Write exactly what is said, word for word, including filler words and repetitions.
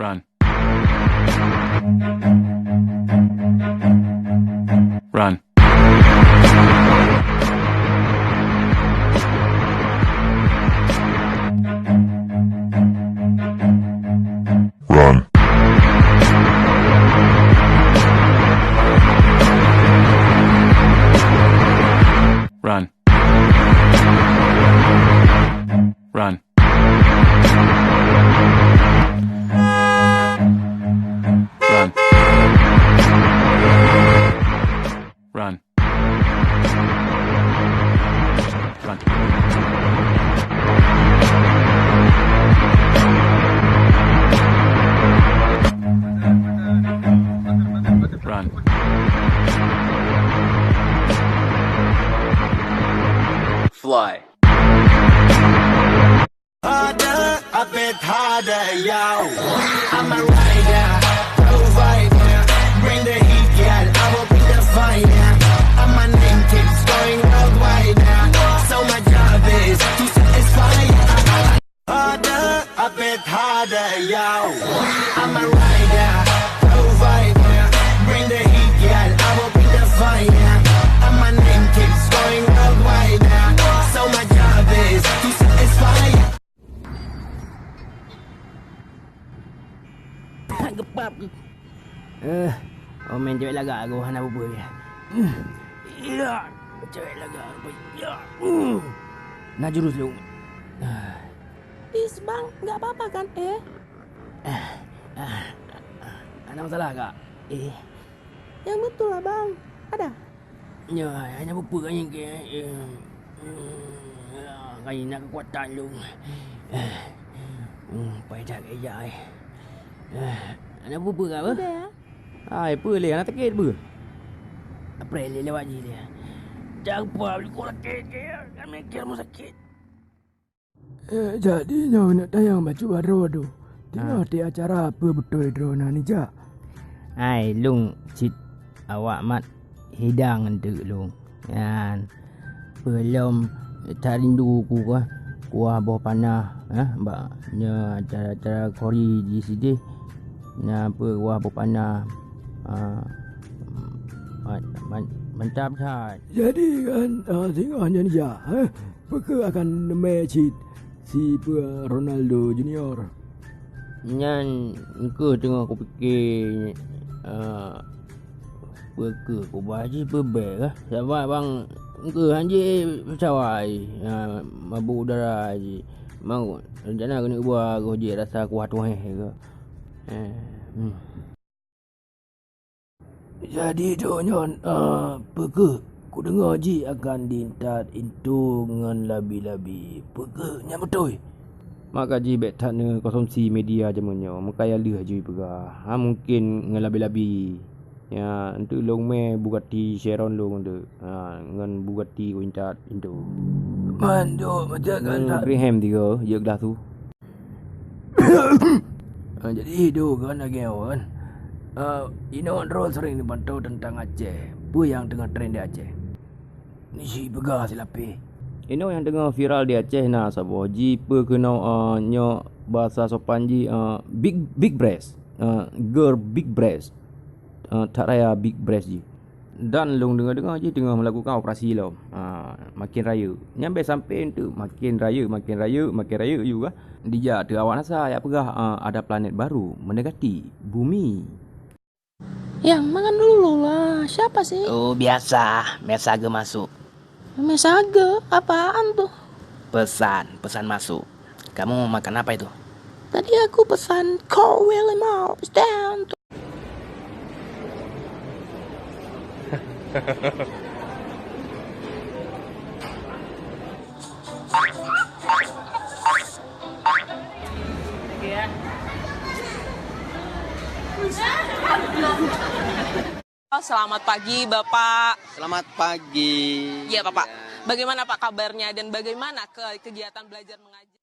Run. Run. Run. Run. Run. Run. Run. Run. Run. Fly. Harder, a bit harder, yo. I'm a rider, provider. Bring the heat, girl. I will bring the fire. And my name keeps going worldwide now. So my job is to satisfy you. Harder, a bit harder, yo. I'm a rider, provider. Bring the heat, girl. I will bring the fire. And my name keeps going worldwide now. So my job is to satisfy you. Geupap. Eh, oh, main cewek lagak aku hana apa-apa dia. Hmm. Ya, cewek lagak aku. Ya. Hmm. Nah, jurus lu. Ah. Is, Bang, nggak apa-apa kan, eh? Ah, ah, ah. Ada masalah, Kak? Eh. Yang betul lah, Bang. Ada? Nyoe, hana peue-peue ka nyan keu, eh, eh, ka nyan na keukuatan lôn. Eh, hmm, pai that keu ija, eh. Eh, hana peue-peue ka, beuh? Udah ya? Ai, peue lé, hana sakét, beuh? Apreh lé lewat jih lé. Cakap, leuko sakét keu, ka mikir mu sakét. Eh, jadi nyoe neuk tanyong bacut baroe tu. Teungoh Ah. di acara peue beutôi droeneuh neujak? Hai, lôn cit awak mat hidang teuk lôn. Nyan, peulom tarindu ku kah, kuah boh panah, eh, bak nyoe acara-acara kori di sideh. Nyan peue kuah boh panah, ah, man-, man-, mantap that. Jadi kan, ah, singoh nyan jak, eh? Peu kheueh akan neumè cit si peue Ronaldo Junior? Nyan kheueh teungoh kupike, eh, peu kheueh kubah jih peue bèe kah. Sabab bang kheueh han jih peucawa jih, eh, mabök udara jih. Mang rencana keuneuk bua goh jih rasa kuah tuhéh keuh. Eh, hmm. Jadi, Dok Nyon, eh, peu kheueh kudeungoe jih akan diintat intu ngon labi-labi. Peu kheueh nyan beutôi? Maka jih bèk that neukonsumsi media jameun nyoe, meukaya lheueh aju jipeugah. Ha, mungken ngon labi-labi. Ya, enteuk lôn mè Bugatti Chiron lôn enteuk. Ha, ngon Bugatti kuintat intu. Mandum macam kan Hmm, tak? Graham tiga, jeuet glah su. Ah, jadi, Dok, kan lagèe nyoe kan. Ah, inoe droe sering neupantau teuntang Aceh. Peue nyang teungoh tren di Aceh? Ni si peugah silapeh. Inoe nyang teungoh viral di Aceh na saboh jih peue keunoe, ah, nyoe bahasa sopan jih, ah, big, big breast. Ah, girl big breast. Ah, that raya big breast jih. Dan lôn deungoe-deungoe jih teungoh meulakukan operasi lom. Ha, makin rayeuk. Nyan bèk sampoe enteuk makin rayeuk, makin rayeuk, makin rayeuk ju kah. Dijak teuk awak NASA jak peugah, ha, ada planet baru mendekati Bumi. Yang, makan dulu lah. Siapa sih? Oh, biasa. Mè sagoe masuk. Mè sagoe? Apaan tuh? Pesan, pesan masuk. Kamu makan apa itu? Tadi aku pesan Cold Willy Malt Stand. Oh, selamat pagi, Bapak. Selamat pagi. Iya, Bapak. Ya. Bagaimana, Pak, kabarnya dan bagaimana ke-, kegiatan belajar mengajar?